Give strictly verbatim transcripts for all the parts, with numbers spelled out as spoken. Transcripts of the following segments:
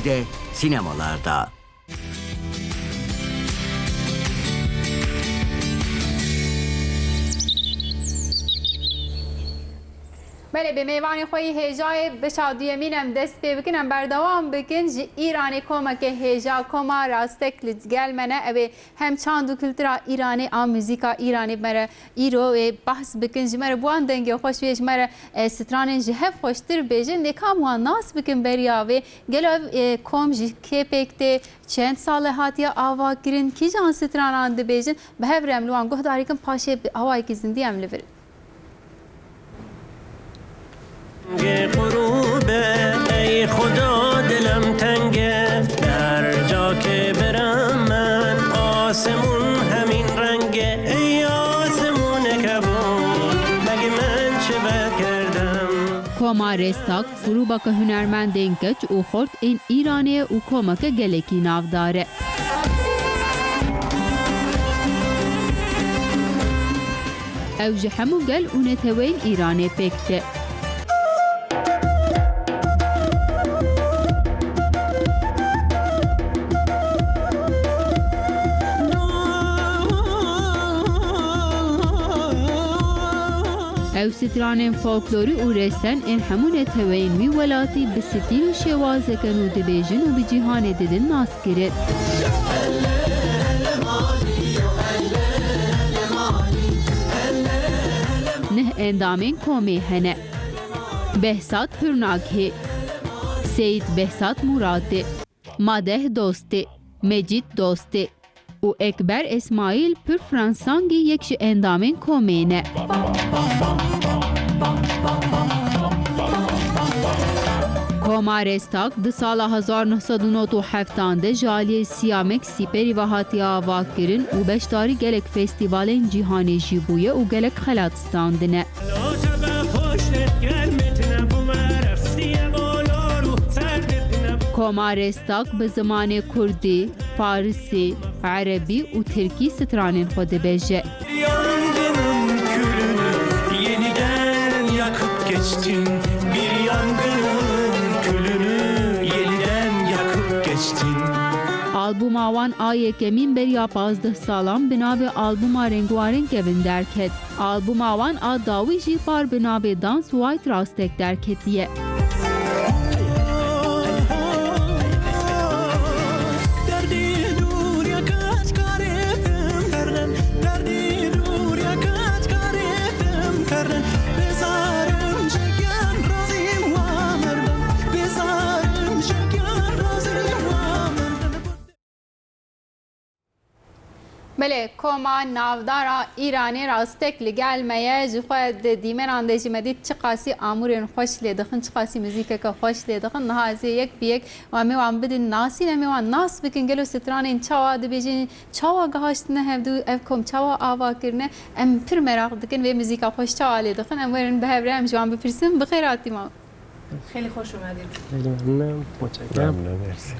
de sinemalarda. Belê, bi mêvanê xwe yî hêjayê beşa duyemîn em dest pê bikin, em berdewam bikin. Ji Îranê komeke hêja, Koma Rastek li gel me ne. Ew ê hem çand û kultura Îranê a muzîka Îranê me re îro ê behs bikin. Ji me re bi wan dengê xweş wê ji me re, e, stranên ji hev xweştir bêjin. Dê kam wan nas bikin beriya vê? Gelo ev, e, kom ji kê pêk tê? Çend sal e hatiye ava kirin? Kîjan stranan dibêjin? Bi hev re em li wan guhdar bikin, paşê bi awayekî zindî em li vir in. Rengê xurûbe, ey Xuda, dilim teng e. Her ca ke birim min, asimûn hemîn reng e. Ey asimûneke bû, meg min çi vekerdim. Koma Restak, grûbeke hunermendên keç û xort ên Îranê û komeke gelekî navdar e. Ew ji hemû gel û neteweyên Îranê pêk tê. Ew stranên folklorî û resen ên hemû neteweyên wî welatî bi stîl û şêwazeke nû dibêjin û bi cîhanê didin nas kirin. Neh endamên komê hene. Behzat Pirnaghê, Seyîd Behzat Muratê, Madeh Dostê, Mecîd Dostê û Ekber Esmaîl Pir Fransangî yek ji endamên komê ne. Koma Restak di sala hezar neh sed û nod û heftan de ji aliyê Siyamek Sîperî ve hatiye avakirin û beşdarî gelek festîvalên cîhanê jî bûye û gelek xelat standine. Koma Restak bi zimanê kurdî, farisî, erebî û tirkî stranên xwe dibêje. Yangının külünü yeniden yakıp geçtin. Bir yangının külünü yeniden yakıp geçtin. Albûma wan a yekemîn beriya pazdeh salan bi navê Albûma Rengwarên Kevin derket. Albûma wan a dawî jî par bi navê Dans White Rastek derketiye. Belê, koma navdar a Îranê Rastek li gel me ye. Ji xwe di dîmenan de jî me dît çiqasî amûrên xweş lê dixin, çiqasî muzîkeke xweş lê dixin. Niha ez ê yek bi yek em ê wan bidin nasîn, em ê wan nas bikin. Gelo stranên çawa dibêjin, çawa gihaştine hevdû, ev kom çawa ava kirine? Em pir meraq dikin vê muzîka xweş çawa lê dixin. Em werin bi hev re em ji wan bipirsin. Bi xêr hatî ma. Xêlî xweş û me dît. Xêlî memnun im. Mutşekkem. Memnun, mersi.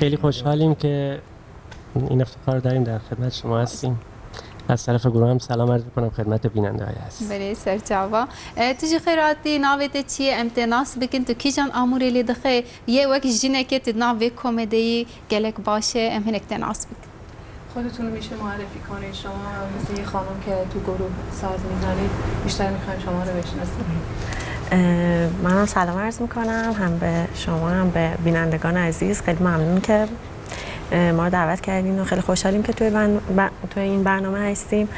Xêlî xoşhal im ke îne îftixar darim der xidmet şima hestim. Ez terefê grûbê hem selam erz bikinim xidmetê bînendeyê hestim. Belê, serçava. E, tu jî xêr hatî, navê te çi ye? Em te nas bikin, tu kîjan amûrê lê dixe? Yê wek jinekê tu di nav vê komê de yî, gelek baş e, em hinek te nas bikin. خودتون رو میشه معرفی کنید؟ شما مثل یه خانم که تو گروه ساز میزنید، بیشتر می‌خوایم شما رو بشناسیم. اه، منم سلام عرض می‌کنم، هم به شما، هم به بینندگان عزیز. خیلی ممنون که، اه، ما رو دعوت کردین و خیلی خوشحالیم که توی بن-، ب-، توی این برنامه هستیم.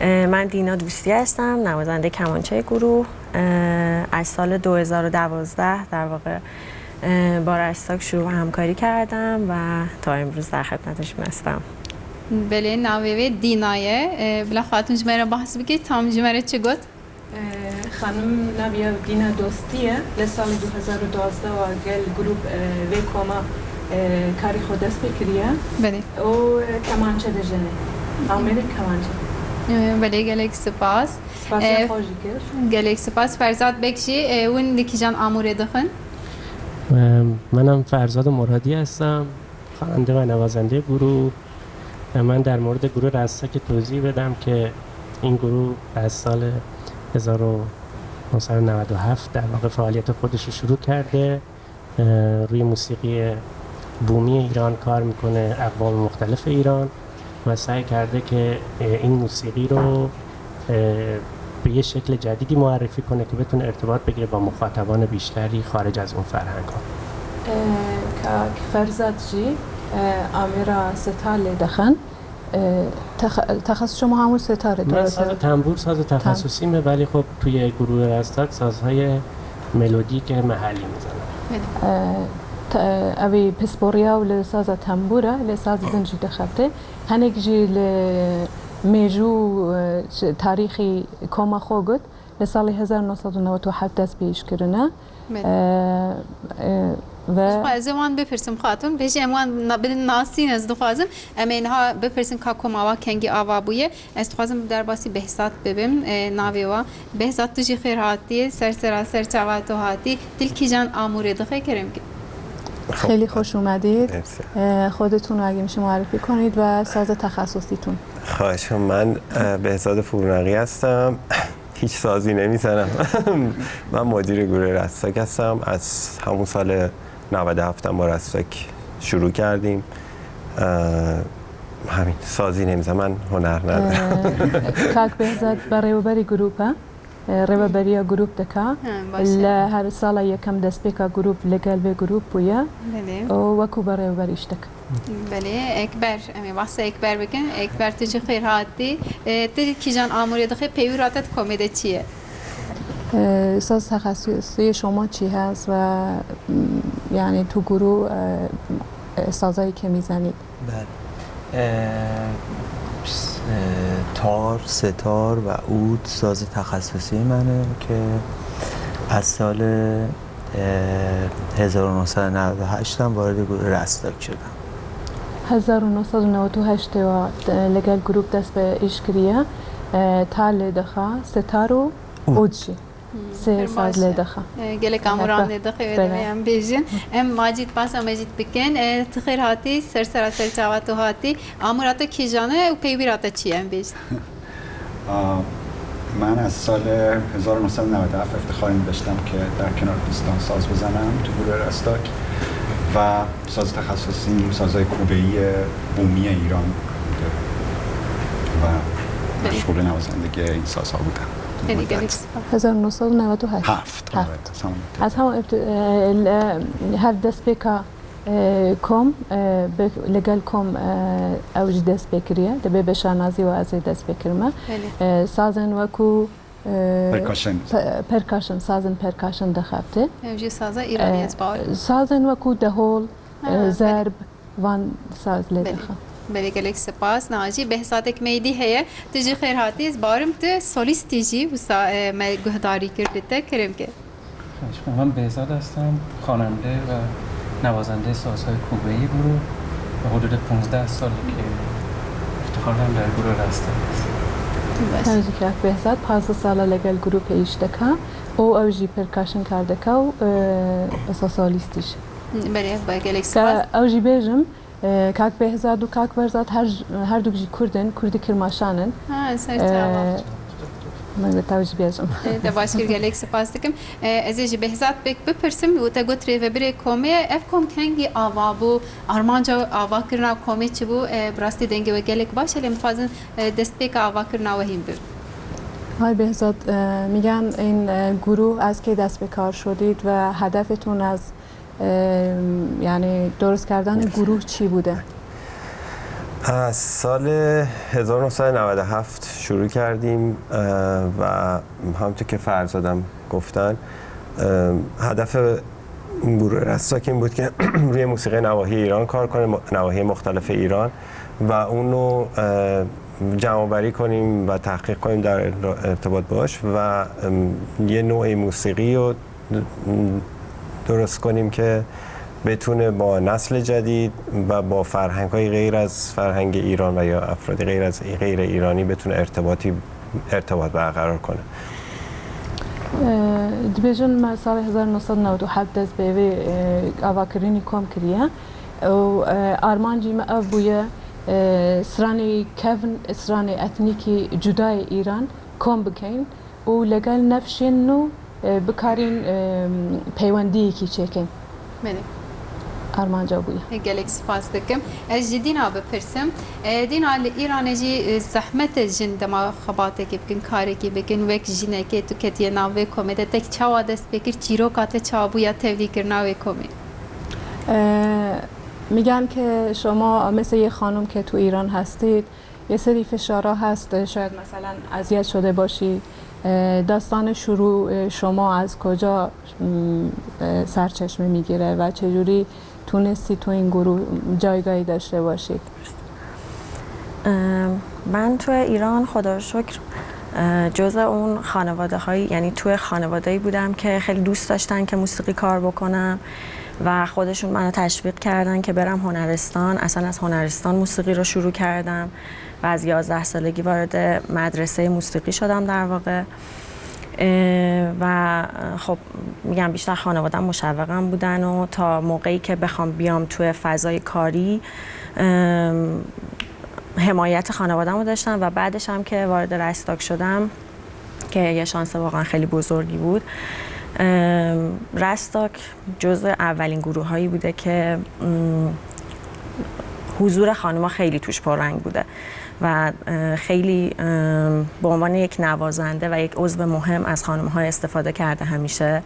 اه، من دینا دوستی هستم، نوازندهٔ کمانچهٔ گروه. اه، از سال دو هزار و دوازده، در واقع، اه، با رستاک شروع به همکاری کردم و تا امروز در خدمتشون هستم. Belê, navê wê Dîna ye. E, bila xatun ji me re behs bike, tam ji me re çi got? Ee, xanim naviya Dîna Dostî ye. Li salê du hezar û duwazdeh wa gel grûp, e, vê koma, e, karî xwe dest pê kiriye. Belê. Û, e, kemançe dijene. Amêrê kemançe. E, belê, gelek spas. Spasiya, e, xwe jî kir. Gelek spas. Ferzad Bek jî, e, hûn li kîjan amûrê dixin? Em, من هم فرزاد مرادی هستم، خواننده و نوازنده گروه. من در مورد گروه رسا که توضیح بدم که این گروه از سال هزار و نهصد و نود و هفت در واقع فعالیت خودش رو شروع کرده. اه، روی موسیقی بومی ایران کار می‌کنه، اقوام مختلف ایران، و سعی کرده که این موسیقی رو به یه شکل جدیدی معرفی کنه که بتونه ارتباط بگیره با مخاطبان بیشتری خارج از اون فرهنگ ها. Kak Ferzad jî amêra setar lê dixin. Texesus şima hemû setar e. من ساز تنبور ساز تخصصیمه، ولی خب توی گروه رستاک سازهای ملودیک محلی میزنم. Ev ê pisporiya û li saza tembûr e, lê sazê din jî dixebite. Hinek jî li mêjû tarîxî koma xwe got, li salê hezar neh sed û newed û heft dest pê îş kirine. Ve ez ê wan bipirsim xatun, bêjî em wan bidin nasîn, ez dixwazim. Em ê niha bipirsin ka koma wa kengî ava bûye. Ez dixwazim bi derbasî Behzat bibim, navê wa. Behzat, tu jî xêr hatî, ser sera ser çava tu hatî. Tu li kîjan amûrê dixê, kerem ke? Xêlî xoş ûmedît. Xwedê tun agî mişi muarifî konît ve sazê texesusî tun. خواهش، من بهزاد پورناغی هستم. هیچ سازی نمیزنم. من مدیر گروه رستاک هستم. از همون سال نود و هفت هم با رستاک شروع کردیم. همین، سازی نمیزنم، من هنر ندارم. Kak Behzad berêweberi grup e. Rêveberiya grûp dika. Li her sala yekem destpêka grûp li gel vê grûp bûye. Û wekû berêwber îş dik. Belê, Ekber, em ê behsa Ekber bikin. Ekber, tu jî xêr hatî. Tu kîjan amûrê dixê, pêwîra te di komê de çi ye? Saz texesusiyê şoma çi hez ve, yanî tu gurû sazayê kemî zenît? بله. تار، ستار و عود ساز تخصصی منه که از سال هزار و نهصد و نود و هشت هم وارد گروه رستاک شدم. Hezar û neh sed û newed û heştê wa li gel grûp dest bi îş kiriye. Tar lê dixa, sitar û ûd jî. Sê saz lê dixe. Gelek amûran lê dixe, wê demê em bêjin. Em Macîd, behsa Mecîd bikin. Tu xêr hatî, ser sera ser çava tu hatî. Amûra te kîjan e û peywîra te çi ye, em bêjin? من از سال هزار و نهصد و نود و هفت افتخار این داشتم که در کنار دوستان ساز بزنم تو گروه رستاک و ساز تخصصیم سازهای کوبه‌ای بومی ایران بوده و مشغول نوازندگی این سازها بودم. Gelek spas. Hezar neh sed û newed û heşt. Heft. Heft. Ez hema hev destpêka kom, li gel kom ew jî dest pê kiriye. Dibê bi şanazî we ez ê dest pê kirime. Sazên wekû percussion, percussion, sazên percussion dixebite. Ew jî saza Îranî, ez bawer. Sazên wekû dehol, zerb, van saz lê dixe. Belê, gelek spas. Niha jî behsatek me yê dî heye. Tu jî xêr hatî. Ez bawerim tu solîstî jî wisa me guhdarî kir li te. Kerem ke. من بهزاد هستم، خواننده و نوازنده سازهای کوبه‌ای گروه. حدود پانزده ساله که افتخار دارم در گروه رستاک هستم. Ew jî kak Behzad pazdeh sala li gel grûpê îş dike û ew jî percussion kar dike û wisa solîstî jî. Belê, gelek spas. Ew jî bêjim, Kak Behzad û Kak Berzad her, herduk jî Kurd in, Kurdî Kirmaşan in. Ha, ser çava. Min got ew jî bêjim. Te baş kir, gelek spas dikim. Ez ê ji Behzad Beg bipirsim û te got rêvebirê komê ye. Ev kom kengî ava bû? Armanca avakirina komê çi bû? Bi rastî dengê we gelek baş e, lê em dixwazin destpêka avakirina we hîn bibin. Hay Behzad, می‌گن این گروه از کی دست به کار شدید و هدفتون از یعنی درست کردن گروه چی بوده؟ از سال هزار و نهصد و نود و هفت شروع کردیم و همونطور که فرزادم گفتن، هدف گروه رستاک این بود که روی موسیقی نواحی ایران کار کنه، نواحی مختلف ایران و اونو جمع آوری کنیم و تحقیق کنیم در ارتباط باش و یه نوع موسیقی رو درست کنیم که بتونه با نسل جدید و با فرهنگ‌های غیر از فرهنگ ایران و یا افراد غیر از غیر ایرانی بتونه ارتباطی ارتباط برقرار کنه. Dibêjin me salê hezar neh sed û newed û heft dest bi vê avakirinî kom kiriye û armancî me ev bûye stranê kevn, stranê etnîkî cudayê Îran kom bikeyn û legel nefşên nû bikarîn peywendiyekî çêkin. Belê. armanca bûye. Gelek spas dikim. Ez ji Dîna bipirsim. E, Dîna, li Îranê jî, e, zehmet e jin dema xebatekê bikin, karekî bikin, wek jinekê tu ketiye nav vê komê de, te çawa dest pê kir, çîroka te çawa bû ya tevlîkirina wê komê? Ee, می‌گن که شما مثل یه خانم که تو ایران هستید، یه سری فشارا هست، شاید مثلاً اذیت شده باشی. اه، داستان شروع شما از کجا، م، اه، سرچشمه می‌گیره و چجوری تونستی تو این گروه جایگاهی داشته باشید؟ اه، من تو ایران خدا رو شکر، اه، جزء اون خانواده های، یعنی تو خانواده‌ای بودم که خیلی دوست داشتن که موسیقی کار بکنم و خودشون منو تشویق کردن که برم هنرستان. اصلاً از هنرستان موسیقی رو شروع کردم و از یازده سالگی وارد مدرسهٔ موسیقی شدم در واقع. اه، و خب، می‌گم بیشتر خانواده‌ام مشوقم بودن و تا موقعی که بخوام بیام توی فضای کاری، ام، حمایت خانواده‌مو داشتم و بعدش هم که وارد رستاک شدم که یه شانس واقعاً خیلی بزرگی بود. ام، رستاک جزو اولین گروه‌هایی بوده که، ام، حضور خانم‌ها خیلی توش پررنگ بوده و، اه، خیلی، ام، به عنوان یک نوازنده و یک عضو مهم از خانم‌ها استفاده کرده همیشه.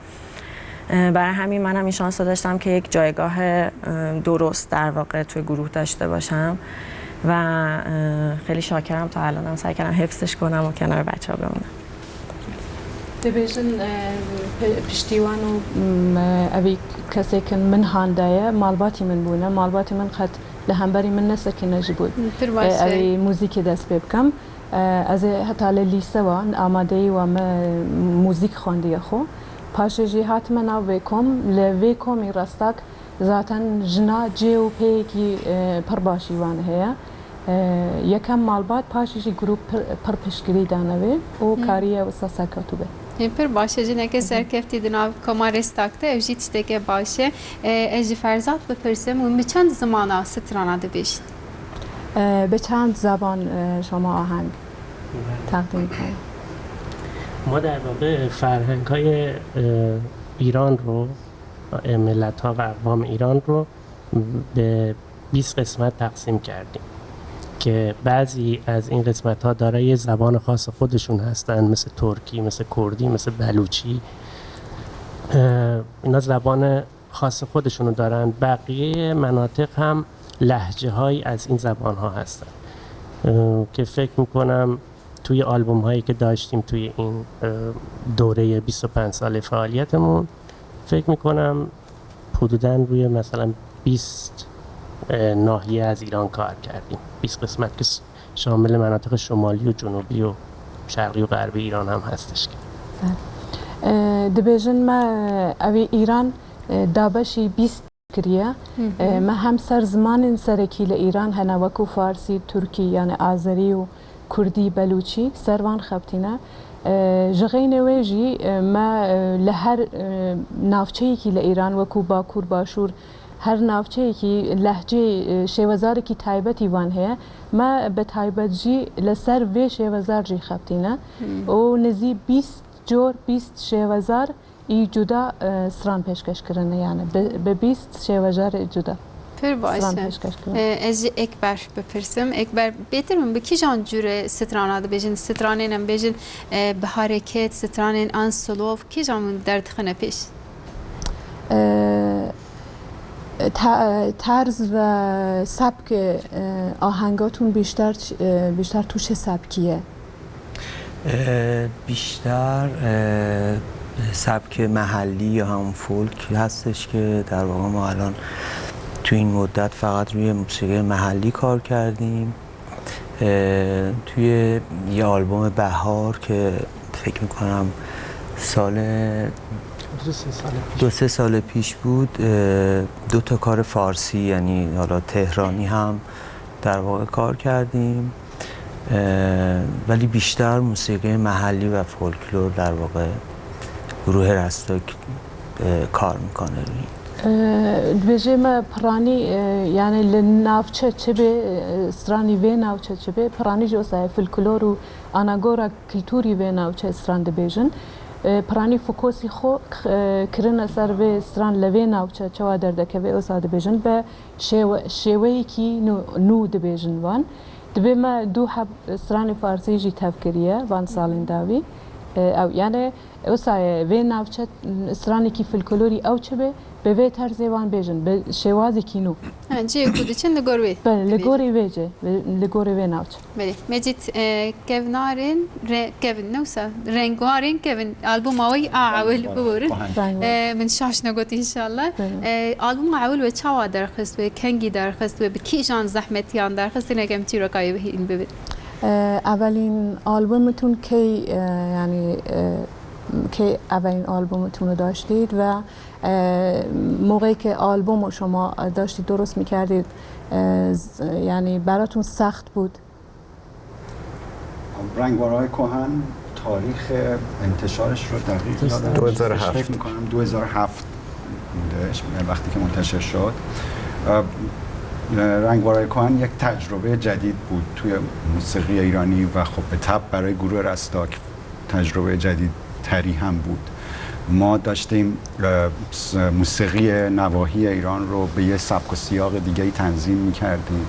اه، برای همین منم این شانس رو داشتم که یک جایگاه، اه، درست در واقع توی گروه داشته باشم و، اه، خیلی شاکرم تا الانم سعی کردم حفظش کنم و کنار بچه‌ها بمونم. Dibêjin, e, pi-, piştîwan û, m, e, evî kesêkin min handaye, malbatî min bûne. Malbatî min qet li hemberî min nesekine jî bû. Pir baş e. Evî muzîkê dest pê bikim. E, ez ê heta li lîse wa, amadeyî wa me muzîk xwendiye xwe. Paşê jî hatime nav vê kom. Li vê komî Restak zaten jina cê û pêyekî, e, pir başî wan heye. E, yekem malbat, paşê jî grûp pir, pir piştgirî dane wê û kariye wisa serkewtû be. Ê, pir baş e, jineke serkeftî di nav koma Restak de, ev jî tişteke baş e. E, ez ji Ferzad bipirsim, hûn bi çend zimana strana dibêjin? E, bi çend zeban, e, şoma aheng teqdîm bikin? ما در واقع فرهنگ‌های، اه، ایران رو، اه، ملت‌ها و اقوام ایران رو به بیست قسمت تقسیم کردیم که بعضی از این قسمت‌ها دارای زبان خاص خودشون هستن، مثل ترکی، مثل کردی، مثل بلوچی. اه، اینا زبان خاص خودشونو دارن. بقیهٔ مناطق هم لهجه‌هایی از این زبان‌ها هستن، اه، که فکر می‌کنم توی آلبوم‌هایی که داشتیم توی این، اه، دورهٔ بیست و پنج سال فعالیتمون، فکر می‌کنم حدوداً روی مثلاً بیست، اه، ناحیه از ایران کار کردیم. بیست قسمت که س-، شامل مناطق شمالی و جنوبی و شرقی و غربی ایران هم هستش. E, dibêjin me, evî Îran, e, dabeşî bîst kiriye. E, me hem ser zimanên serekî li Îran hene, wekû farsî, tirkî, yani azerî û kurdî, belûçî, ser van xebitîne. E, ji xeynê wê jî, e, me, e, li her, e, navçeyekî li Îran, wekû Bakur, Başûr, her navçeyekî lehcê, e, şêwezarekî taybetî van heye. Me bi taybet jî li ser vê şêwezar jî xebitîne. Û nizî bîst cor, bîst şêwezar î cuda, e, stran pêşkeş kirine, yani bi, bi bîst şêwejarê cuda. Pir baş e. Stran pêşkeş kirine. E, ez ji Ekber bipirsim. Ekber, bêtir min bi kîjan cûre strana dibêjin? Stranên em bêjin, e, bi hareket, stranên an slow, kîjan min derdixine pêş? E, ta-, tarz ve sebk, e, ahengatun bîşter, e, bîşter tûşê sebkî ye. اه، بیشتر، اه، سبک محلی یا همون فولک هستش که در واقع ما الان تو این مدت فقط روی موسیقی محلی کار کردیم. اه، توی یه آلبوم بهار که فکر می‌کنم سال دو سه سال پیش بود، اه، دو تا کار فارسی، یعنی حالا تهرانی هم در واقع کار کردیم. اه، ولی بیشتر موسیقی محلی و فولکلور در واقع گروه رستاک، اه، کار می‌کنه روی این. Dibêje me piranî, e, yani li navçe çi bê, e, stranî vê navçe çi bê, piranî jî wisa ye, folklor û anagora kulturî vê navçe stran dibêjin. E, piranî fokosî xwe, e, kirine ser vê stran, li vê navçe çawa derdikeve, wisa dibêjin, bi şêwe-, şêweyekî nû, nû dibêjin van. Dibê me du heb stranê farsî jî tev kiriye van salên dawî. E, ew, yani, wisa ye, vê navçe stranekî folklorî ew çi be, bi vê terzê wan bêjin, bi şêwazekî nû. Ha, cihê ku diçin li gor wê Belê, li dibêjin. Gorî vê cê, li, li gorî vê navçe. Belê. Mecîd, e, kevnarên re-, kevin, ne wisa, rengwarên kevin. Albuma wî a ewil biborin. Rengwar. E, min şaş negot înşallah. Belê. E, albuma ewil we çawa derxist we, kengî derxist we, bi kîjan zehmetiyan derxist, hinek em çîroka wê bihîn bibin. E, evelîn albumê tûn key, e, yani, e, key evelîn albumê tûn daştît ve, e, موقعی که آلبوم رو شما داشتید درست می‌کردید، اه، ز-، یعنی براتون سخت بود؟ رنگواره‌های کهن تاریخ انتشارش رو دقیق یادم نیست. دو هزار و هفت. فکر می‌کنم دو هزار و هفت بودش، وقتی که منتشر شد. اه، رنگواره‌های کهن یک تجربهٔ جدید بود توی موسیقی ایرانی و خب به طب برای گروه رستاک تجربهٔ جدید تری هم بود. ما داشتیم، اه، س-، موسیقی نواحی ایران رو به یه سبک و سیاق دیگه‌ای تنظیم می‌کردیم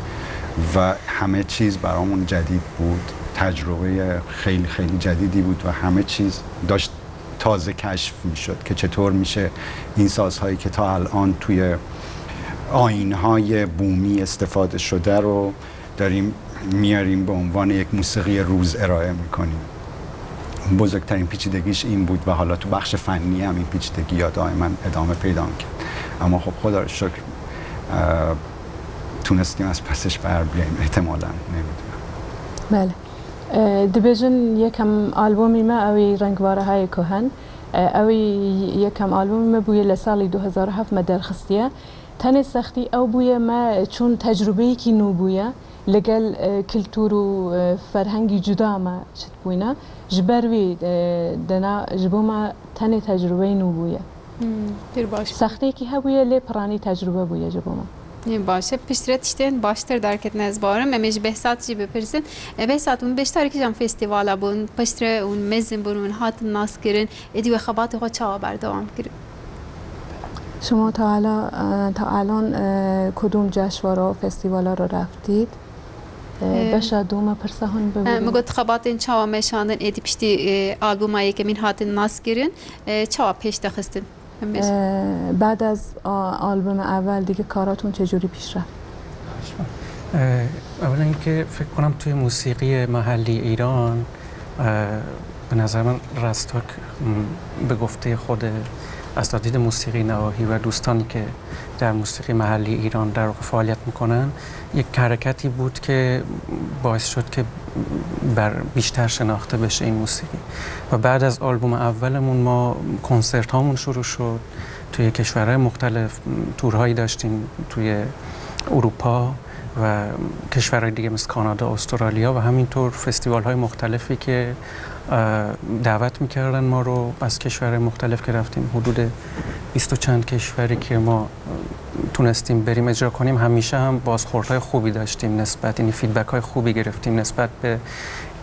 و همه چیز برامون جدید بود. تجربهٔ خیلی، خیلی جدیدی بود و همه چیز داشت تازه کشف می‌شد که چطور می‌شه این سازهایی که تا الان توی آیین‌های بومی استفاده شده رو داریم میاریم به عنوان یک موسیقی روز ارائه می‌کنیم. بزرگترین پیچیدگیش این بود و حالا تو بخش فنی هم این پیچیدگی‌ها دائماً ادامه پیدا می‌کرد. اما خب خدا رو شکر، اه، تونستیم از پسش بر بیاییم احتمالاً، نمی‌دونم. بله. اه، دبیجن یکم آلبومی ما اوی رنگواره‌های کهن، اه، اوی یکم آلبومی ما بویه لسالی دو هزار و هفت ما درخستیه. تنه سختی او بویه ما چون تجربه‌یکی نو بویه. لەگەل، ئە، کلتور و، ئە، فەرهەنگی جودا مە چت بووینە. Ji ber wî, ئە، dena ji bo me tenê tecrubeyê nû bûye. Hmm, pir baş. Sextêkî hebûye, lê piranî tecrube bûye ji bo me. Ê, baş e. Piştre tiştên baştir derketin ez bawerim. Em ê ji Behzat jî bipirsin. E, Behzat, hûn beşdarî kîjan festîvala bûn? Piştre hûn mezin bûn, hûn hatin naskirin. Êdî we xebatê xwe çawa berdewam kirin? شما تا حالا، اه، تا الان، اه، کدوم جشنواره و فستیوالا رو رفتید؟ اه، اه، بشا دوما پرسا هون اه، ببینید. Min got xebatên çawa meşandin êdî piştî, ê, albûma yekemîn hatin naskirin, ê, çawa pêş dixistin? Em bêjin. اه، بعد از آ-، آلبوم اول دیگه کاراتون چجوری پیش رفت؟ اه، اولا اینکه فکر کنم توی موسیقی محلی ایران، اه، به نظر من رستاک، م، به گفتهٔ خود اساتید موسیقی نواحی و دوستانی که در موسیقی محلی ایران در واقع فعالیت می‌کنن، یک حرکتی بود که باعث شد که بر بیشتر شناخته بشه این موسیقی. و بعد از آلبوم اولمون ما کنسرت هامون شروع شد، توی کشورهای مختلف تورهایی داشتیم، توی اروپا و کشورهای دیگه مثل کانادا، استرالیا و همینطور فستیوال‌های مختلفی که، اه، دعوت می‌کردن ما رو. از کشورهای مختلف که رفتیم، حدود بیست و چند کشوری که ما تونستیم بریم اجرا کنیم، همیشه هم بازخوردهای خوبی داشتیم نسبت، یعنی فیدبک‌های خوبی گرفتیم نسبت به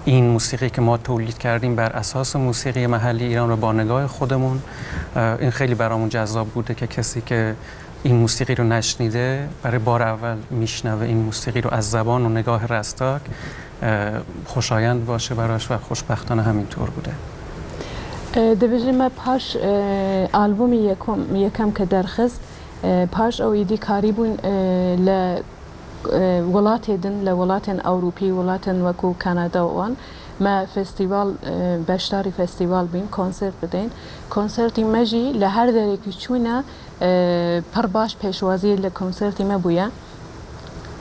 این موسیقی که ما تولید کردیم بر اساس موسیقی محلی ایران و با نگاه خودمون. اه، این خیلی برامون جذاب بوده که کسی که این موسیقی رو نشنیده، برای بار اول میشنوه این موسیقی رو از زبان و نگاه رستاک، اه، خوشایند باشه براش و خوشبختانه همینطور بوده. Ê, dibêjin me paş, ê, albûmî yekom, yekem ke derxist, ê, paş ew êdî karîbûn, ê, li, ê, welatê din, li welatên Ewropî, welatên wekû Kanada û wan, me festîval, ê, beşdarî festîval bîn, konsert bidên. Konsertî me jî li her derekî çûne, ê, pir baş pêşwaziyê li konsertî me bûye.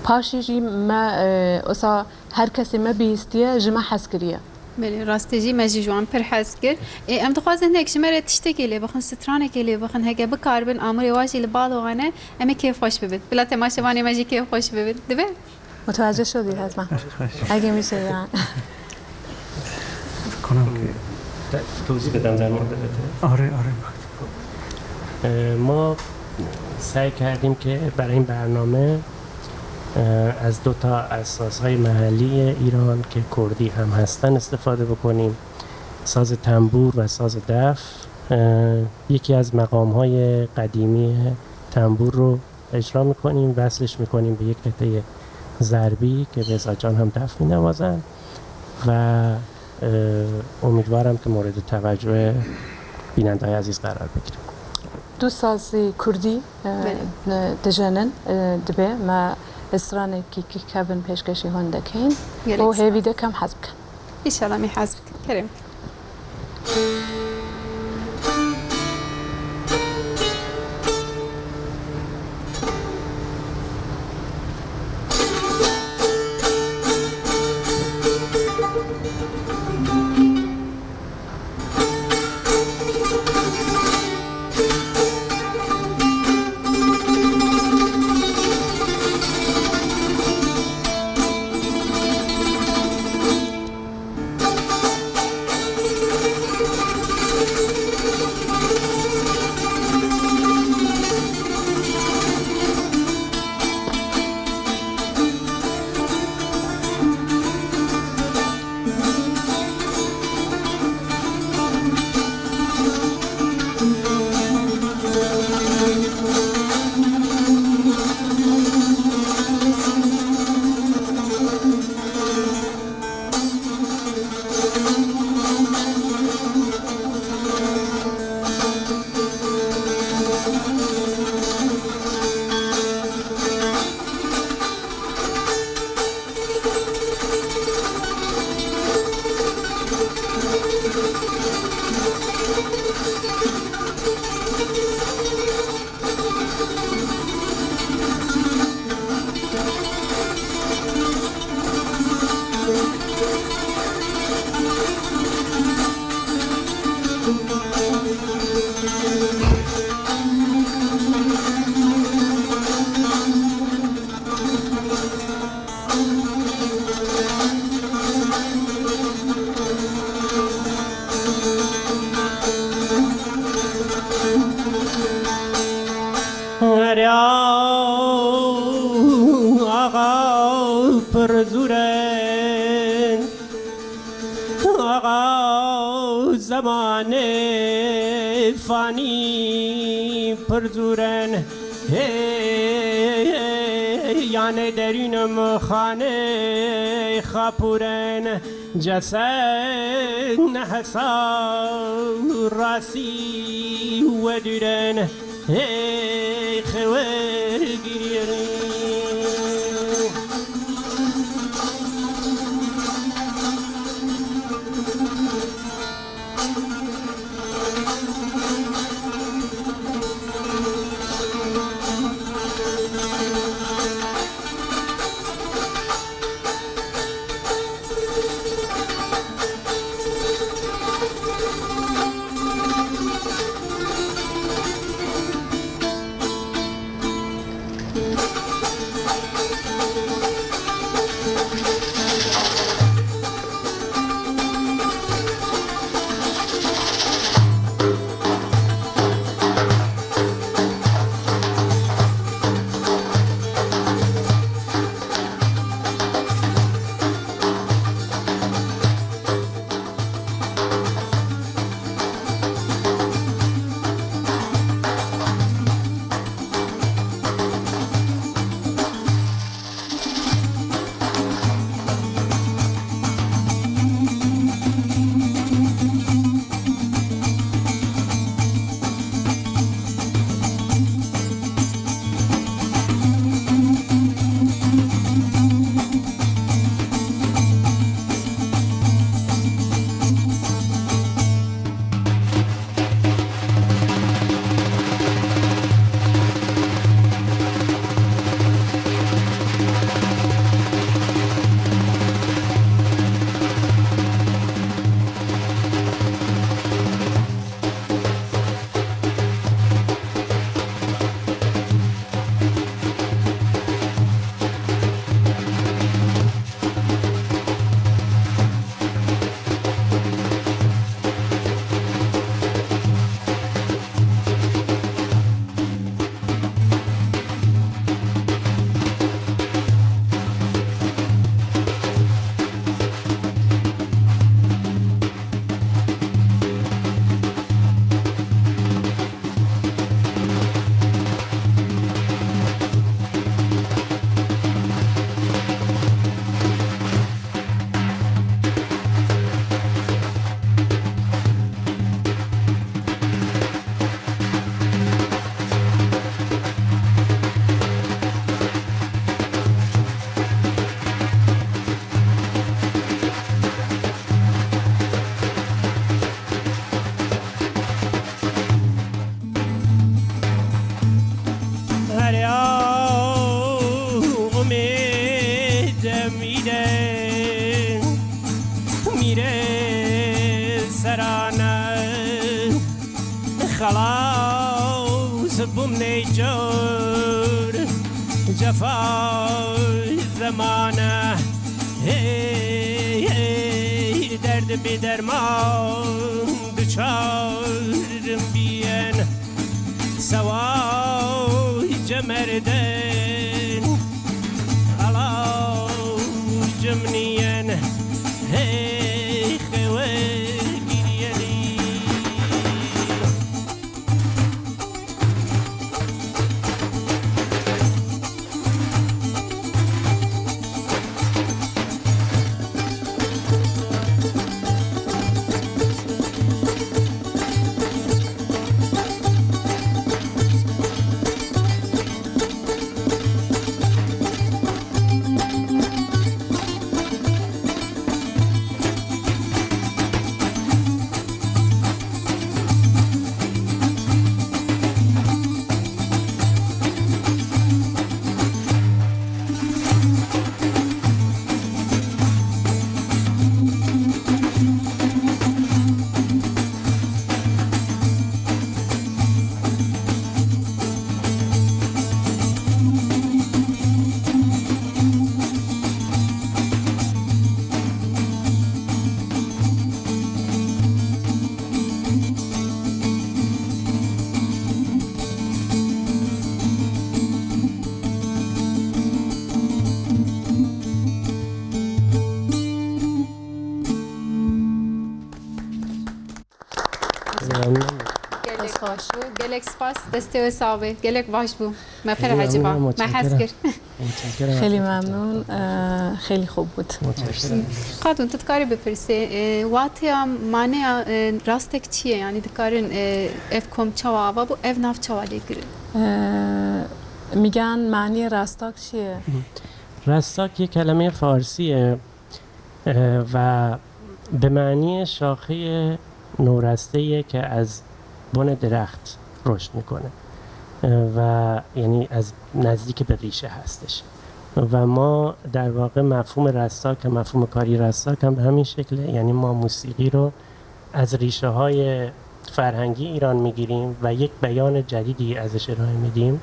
Paşê jî me, ê, wisa her kesê me bihîstiye, ji me hez kiriye. Belê, rastê jî me jî ji wan pir hez kir. Ê, em dixwazin hinek ji me re tiştekê lê bixin, stranekê lê bixin, heke bikaribin amûrê wan jî li bal wane, em ê kêfxweş bibin. Bila temaşevanê me jî kêfxweş bibin. Dibe? متوجه شدید حتما. اگه میشه، یعنی. کنم که توضیح بدم در مورد قطعه. آره، آره، بگو. اه، ما سعی کردیم که برای این برنامه، اه، از دو تا از سازهای محلی ایران که کردی هم هستن استفاده بکنیم. ساز تنبور و ساز دف، اه، یکی از مقام‌های قدیمی تنبور رو اجرا می‌کنیم، وصلش می‌کنیم به یک قطعهٔ ضربی که رضا جان هم دف می‌نوازن و، اه، امیدوارم که مورد توجه بیننده‌های عزیز قرار بگیره. Du sazê kurdî, e, Belê. ne, dijenin, e, dibe me stranekî kî kevin pêşkêşî hûn dekin. Gelek û hêvî spas. Dekim hez bikin. Înşallah me hez bikin. Kerem. Herê axa pir zûr in, axa zemanê fanî pir zûr in. Hey, yanê derûnim xanê xapûr in. Cesed nehesa rastî we dûr in, hêy xewer girî. Xelas bûm nêcar cefa zemane. Hey, hey, derd bê derman diçarim biyen. Seway cemerden alaw cimniyen. Hey, xewe giriyelî. Gelek, gelek spas, destê we sax be. Gelek baş bû. Me pir eciba. Me hez kir. Xêlî memnûn, e, xêlî xwe bût. Qadûn, tu dikarî bipirsê, e, wateya maneya, e, rastek çi ye? Yanî dikarin, e, ev kom çawa ava bû, ev nav çawa lê kirin? E, Migan, maniyê rastak çi ye? Rastak yê kelemeyê farsî ye. و به معنی شاخهٔ نورسته‌ایه که از بن درخت رشد می‌کنه و یعنی از نزدیک به ریشه هستش. و ما در واقع مفهوم رستاک، مفهوم کاری رستاک هم به همین شکله، یعنی ما موسیقی رو از ریشه‌های فرهنگی ایران می‌گیریم و یک بیان جدیدی ازش ارائه می‌دیم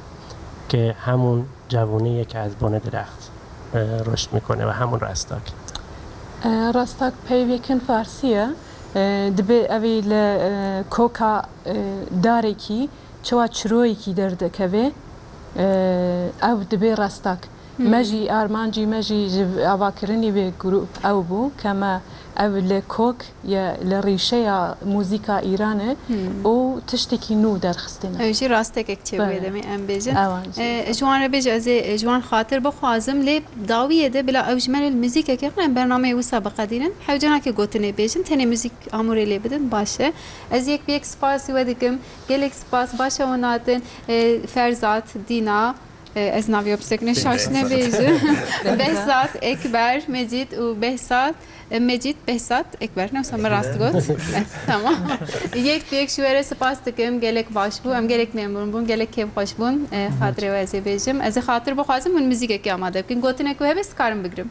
که همون جوونه‌ایه که از بن درخت، اه، رشد می‌کنه و همون رستاک. Rastak peyvêkin farsî ye. Dibê evî li, e, koka, e, darekî çawa çiroyekî derdikeve, e, ew dibê rastak. Me jî, armancî me jî ji avakirinî vê grûp ew bû ke me ev li kok ye, li rîşeya muzîka Îran e û tiştekî nû derxistine. Ew jî rastekek çêbûye demê em bêjin. Ewan jî. E, ji wan re bêje, ez ê, e, ji wan xatir bixwazim, lê dawiyê de bila ew ji me re li muzîkekê xwe em bernameyê wisa biqedînin. Hewce nake gotinê bêjin, tenê muzîk amûrê lê bidin, baş e. Ez yek bi yek spasî we dikim. Gelek spas, baş e hûn hatin. E, Ferzat, Dîna, E, ez navê wî pisekine şaş nebêjim. Behzat, Ekber, Mecîd û Behzat, e, Mecîd, Behzat, Ekber. Ne wisa min rast got? E, tamam. Yek bi yek ji we re spas dikim. Gelek baş bû. Em gelek memnûn bûn. Gelek kêfxweş bûn. E, xatirê we ez ê bêjim. Ez ê xatir bixwazim hûn muzîkekê amade bikin. Gotinek ku hebe, ez dikarim bigrim.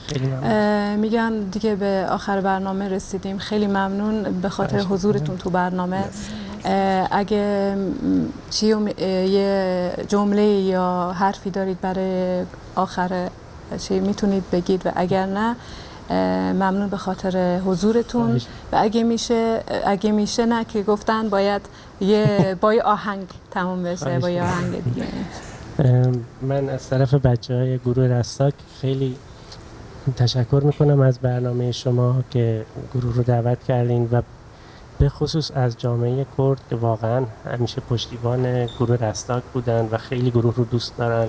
Xêlî memnûn. E, Migan, dike bi axir bername resîdîm. Xêlî memnûn bi xatir huzûritûn tu bername. E, ege, m, çiyo, e, ye cumleyê ya herfî darît berê axir, şey, mitûnît bigît ve eger ne, e, memnûn bi xatir huzûritûn. Ve ege mişe, ege mişe ne ki goftan bayet ye boy aheng tamam bese, boy aheng diye. من از طرف بچه‌های گروه رستاک خیلی تشکر می‌کنم از برنامهٔ شما که گروه رو دعوت کردین و به خصوص از جامعهٔ کرد که واقعاً همیشه پشتیبان گروه رستاک بودن و خیلی گروه رو دوست دارن.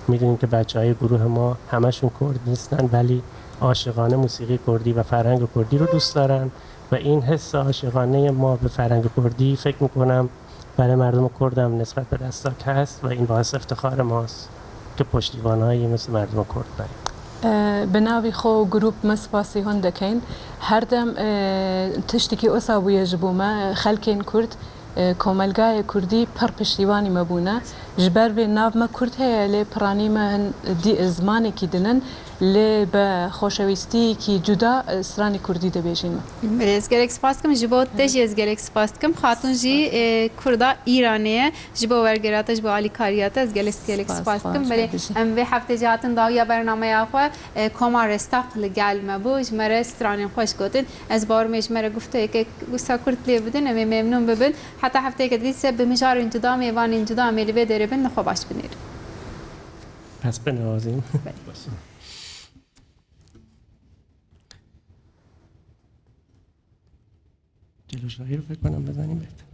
می‌دونیم که بچه‌های گروه ما همشون کرد نیستن، ولی عاشقانه موسیقی کردی و فرهنگ کردی رو دوست دارن و این حس عاشقانهٔ ما به فرهنگ کردی، فکر می‌کنم، برای مردم کرد هم نسبت به رستاک هست و این باعث افتخار ماست که پشتیبانایی مثل مردم کرد داریم. E, bi navî xwe û grûp me spasî hûn dikeyn. Her dem, e, tiştekî wisa bûye ji bo me. Xelkên Kurd, e, komelgayê Kurdî pir piştîvanî me bûne. Ji ber vê nav me kurd heye, lê piranî me hin dî-, zimanekî din in, lê bi xoşewîstiyekî cuda, e, stranê kurdî dibêjin me. Belê, ez gelek spas dikim. Ji bo te jî ez gelek spas dikim. Xatûn jî, e, kurda Îranê ye. Ji bo wergera te, ji bo alîkariya te ez gelek, gelek Spas, spas dikim. Belê, em vê heftê jî hatin dawiya bernameya xwe, e, Koma Restaq li gel me bû. Ji me re stranên xweş gotin. Ez bawer me ji me re gufteyeke wisa kurt lê bidin, em ê memnûn bibin. Heta hefteyeke dîse bi mijarên cuda, mêvanên cuda em ê li vê derê bin, li xwe baş binêrin. Pes bin razîm. Belê. Celo şair fekr کنم بزنیم بهتر.